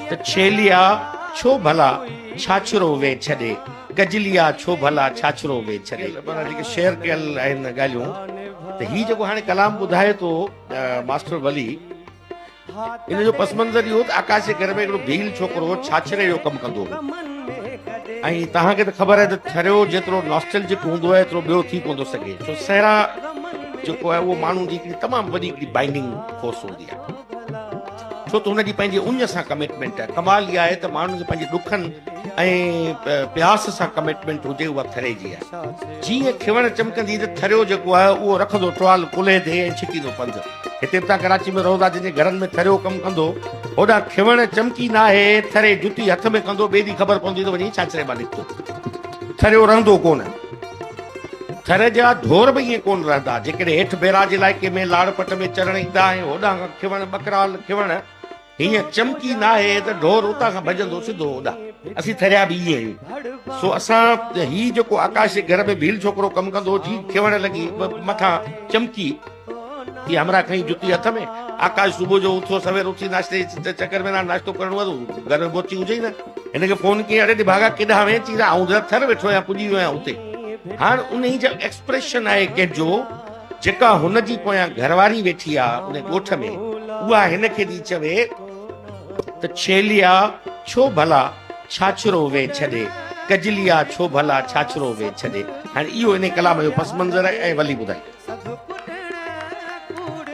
ته ڇيليا ڇو ڀلا ڇاڇرو وي ڇڏي، ڪجليا ڇو ڀلا ڇاڇرو وي ڇڏي. معنيٰ جيڪي شيئر ڪيل آهن ڳالهيون ته هي جيڪو هاڻي ڪلام ٻڌائي ٿو ماسٽر ولي ان جو پس منظر اهو ته آڪاش جي گهر ۾ هڪڙو ڀيل ڇوڪرو ڇاڇري جو ڪم ڪندو هو ۽ توهان کي ته خبر آهي ته ٿريو جيترو ناسٽلجڪ هوندو آهي ايترو ٻيو ٿي ڪونه ٿو سگهي ڇو صحرا جيڪو آهي اهو ماڻهو جي هڪڙي تمام وڏي هڪڙي بائنڊنگ فورس هوندي آهي ڇو ته هن جي پنهنجي اڃ سان ڪمٽمينٽ آهي. ڪمال اها آهي ته ماڻهن کي پنهنجي ڏکن ۽ پياس سان ڪمٽمينٽ هجي اها ٿري جي آهي. جيئن کيوڻ چمڪندي ته ٿريو جيڪو آهي اهو رکندو ٽوال ڪلهي تي ۽ ڇڪيندو پنڌ. هتي به تان ڪراچي ۾ رهو ٿا جن جي گهرن ۾ ٿريو ڪم ڪندو هوڏانهن کيوڻ چمڪي ناهي ٿري جتي هٿ ۾ ڪندو ٻئي ڏينهن خبر پوندي ته وڃي ڇاڇري مان نڪتو. ٿريو رهندو ڪونه. ٿر جا ڍور به ائين ڪونه رهندا، جيڪڏهن هيٺ بئراج علائقي ۾ لاڙ پٽ ۾ چرڻ ايندا ۽ هوڏانهن کان کيوڻ ٻڪرال کيوڻ هيئن چمڪي ناهي ته ڍور اتان کان ڀڄندو سڌو هوڏانهن. اسين ٿريا به ائين آهيون. سو اسان هي جيڪو آڪاش جي گهر ۾ ڀيل ڇوڪرو ڪم ڪندو هو، جي کيوڻ لڳي مٿان چمڪي ٿي همراهه کنئي جتي هٿ ۾، آڪاش صبح جو اٿيو سوير اٿي ناشتي جي چڪر ۾ ناشتو ڪرڻو هو ته گهر ۾ بورچي هجي ئي نه. هن کي فون ڪيائين اڙي نڀاڳا ڪيڏانهن وئين؟ چيائين آئون ته ٿر ويٺو آهيان پڄي ويو آهيان اتي. هاڻ انهي جو ايڪسپريشن آهي ڪنهن جو جيڪا هن جي پويان گهرواري ويٺي آ ان ڳوٺ ۾ اها هن کي ٿي چوي ته ڇيليا ڇو ڀلا ڇاڇرو وي ڇڏي، ڪجليا ڇو ڀلا ڇاڇرو وي ڇڏي. هاڻي اهو انهي ڪلام جو پس منظر آهي ۽ ولي ٻڌائي.